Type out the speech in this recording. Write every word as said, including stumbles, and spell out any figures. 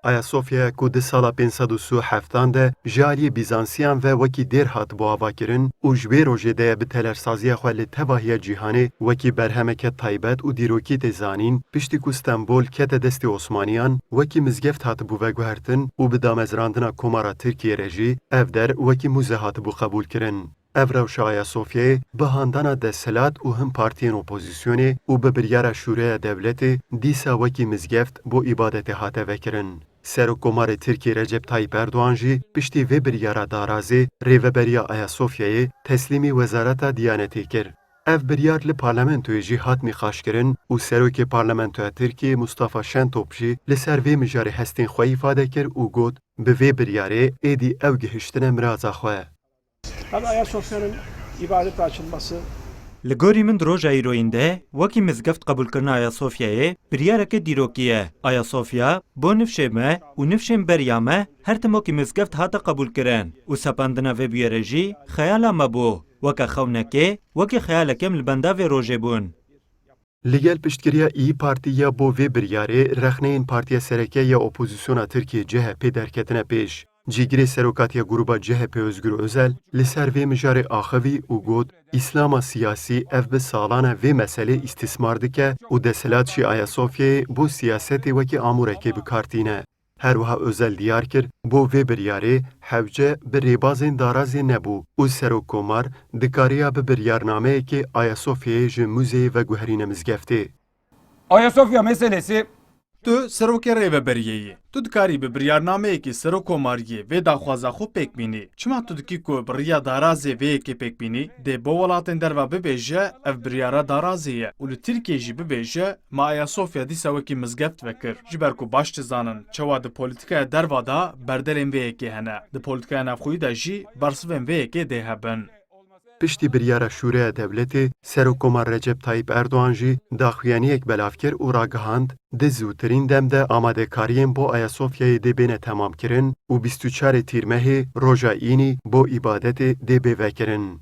Ayasofyaya ku di sala pênc sed û sî û heftan de ji aliyê Bîzansiyan ve wekî dêr hatibû avakirin û ji wê rojê de ye bi telersaziya xwe li tevahiya cîhanê wekî berhemeke taybet û dîrokî tê zanîn, piştî ku Stenbol kete destê Osmaniyan, wekî mizgeft hatibû veguhertin û bi damezrandina Komara Tirkiyê re jî ev der wekî mûze hatibû qebûlkirin. Ev rewşa Ayasofyayê bi handana desthilat û hin partiyên opozîsyonê û bi biryara Şûreya Dewletê dîsa wekî mizgeft bo îbadetê hate vekirin. Serokkomarê Tirkiyê Recep Tayyip Erdogan jî piştî vê biryara darazê rêveberiya Ayasofyayê teslîmî Wezareta Diyanetê kir. Ev biryar li parlamentoyê jî hat nîqaşkirin û Serokê Parlamentoya Tirkiyê Mustafa Şentop jî li ser vê mijarê hestên xwe îfade kir û got, bi vê biryarê êdî ew gihiştine miraza xwe. Tabii Ayasofya'nın ibadete açılması Li gorî min di roja îroyîn de wekî mizgeft qebûlkirina Ayasofyayê biryareke dîrokî ye. Ayasofya bo nifşê me û nifşên beriya me her tim wekî mizgeft hate qebûlkirin û sepandina vê bûyerê jî xeyala me bû. Weke xewnekê, wekî xeyaleke em li benda vê rojê bûn. Li gel piştgiriya İYİ Partî ya bo vê biryarê rexneyên Partiya Sereke ya Opozîsyona Tirkiyê C H P derketine pêş. Cîgirê serokatiya grûba C H P Özgür Özel li ser vê mijarê axivî û got, Îslama siyasî ev bi salan e vê meselê îstîsmar dike û desthilat jî Ayasofyayê bo siyasetê wekî amûrekê bi kar tîne. Her wiha Özel diyar kir, bo vê biryarê hewce bi rêbazên darazê nebû û Serokkomar dikariya bi biryarnameyekê Ayasofyayê ji muzeyê veguherîne mizgeftê. Ayasofya meselesi Tu serokê rêveberiyê yî. Tu dikarî bi biryarnameyekî serokkomariyê vê daxwaza xwe pêk bînî. Çima tu dikî ku bi riya darazê vê yekê pêk bînî? Dê bo welatên derva bibêje, ev biryara darazê ye û li Tirkiyê jî bibêje, me Ayasofya dîsa wekî mizgeft vekir. Ji ber ku baş dizanin çawa di polîtîkaya derva de berdelên vê yekê hene, di polîtîkaya navxweyî de jî bersivên vê yekê dê hebin. Piştî biryara Şûreya Dewletê, Serokkomar Recep Tayyip Erdogan jî daxuyaniyek belav kir û ragihand, di zûtirîn dem de amadekariyên bo Ayasofyayê dê bêne temamkirin û bîst û çarê Tîrmehê, roja înî, bo îbadetê dê bê vekirin.